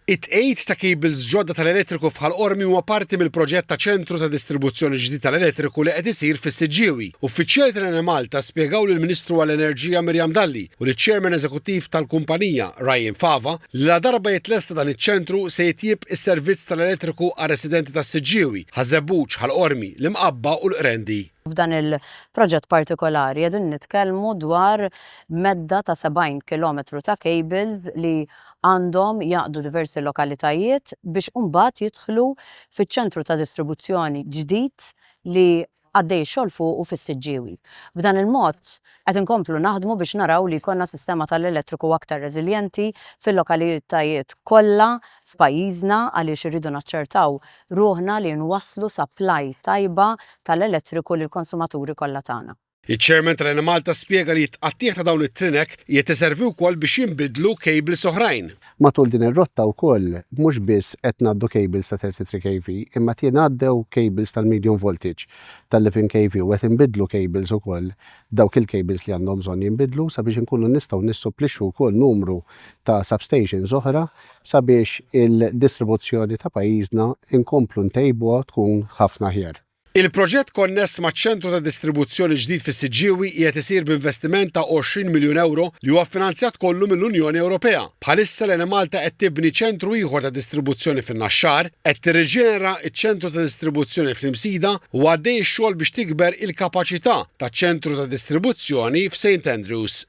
It-tqegħid ta' cables ġodda tal-elettriku f'Ħal Qormi huma parti mill-proġett ta' ċentru ta' distribuzzjoni ġdid tal-elettriku li qed isir fis-Siġġiewi. Uffiċjali tal-Enemalta spjegaw lill-Ministru għall-Enerġija Miriam Dalli u liċ-Chairman Eżekuttiv tal-kumpanija Ryan Fava li ladarba jitlesta dan iċ-ċentru se jitjieb is-servizz tal-elettriku għar-residenti tas-Siġġiewi, Ħaż-Żebbuġ, Ħal Qormi, l-Imqabba u l-Qrendi. F'dan il-proġett partikolari qegħdin nitkellmu dwar medda ta' 70 kilometru ta' cables li għandhom jgħaqqdu diversi lokalitajiet biex imbagħad jidħlu fiċ-ċentru ta' distribuzzjoni ġdid li għaddej ix-xogħol fuqu fis-Siġġiewi. B'dan il-mod qed inkomplu naħdmu biex naraw li jkollna sistema tal-elettriku aktar reżiljenti fil-lokalitajiet kollha f'pajjiżna għaliex irridu naċċertaw ruħna li nwasslu supply tajba tal-elettriku lill-konsumaturi kollha tagħna. Iċ-Chairman tal-Enemalta spjega li t-tqattigħ ta' dawn it-trinek qiegħed iservi wkoll biex jinbidlu cables oħrajn. Matul din ir-rotta wkoll mhux biss qed ngħaddu cables ta' 33 kV imma qed jingħaddew cables tal-medium voltage tal-11 kV u qed inbiddlu cables ukoll dawk il-cables li għandhom bżonn jinbidlu sabiex inkunu nistgħu nissupplixxu wkoll numru ta' substations oħra sabiex il-distribuzzjoni ta' pajjiżna nkomplu ntejbuha tkun ħafna aħjar. Il-proġett konness maċ-ċentru ta' distribuzzjoni ġdid fis-Siġġiewi qiegħed isir b'investiment ta' 20 miljun ewro li huwa ffinanzjat kollu mill-Unjoni Ewropea. Bħalissa l-Enemalta qed tibni ċentru ieħor ta' distribuzzjoni fin-Naxxar, qed tirriġenera ċ-ċentru ta' distribuzzjoni fl-Imsida u għaddej ix-xogħol biex tikber il-kapaċità taċ-ċentru ta' distribuzzjoni f'St Andrews.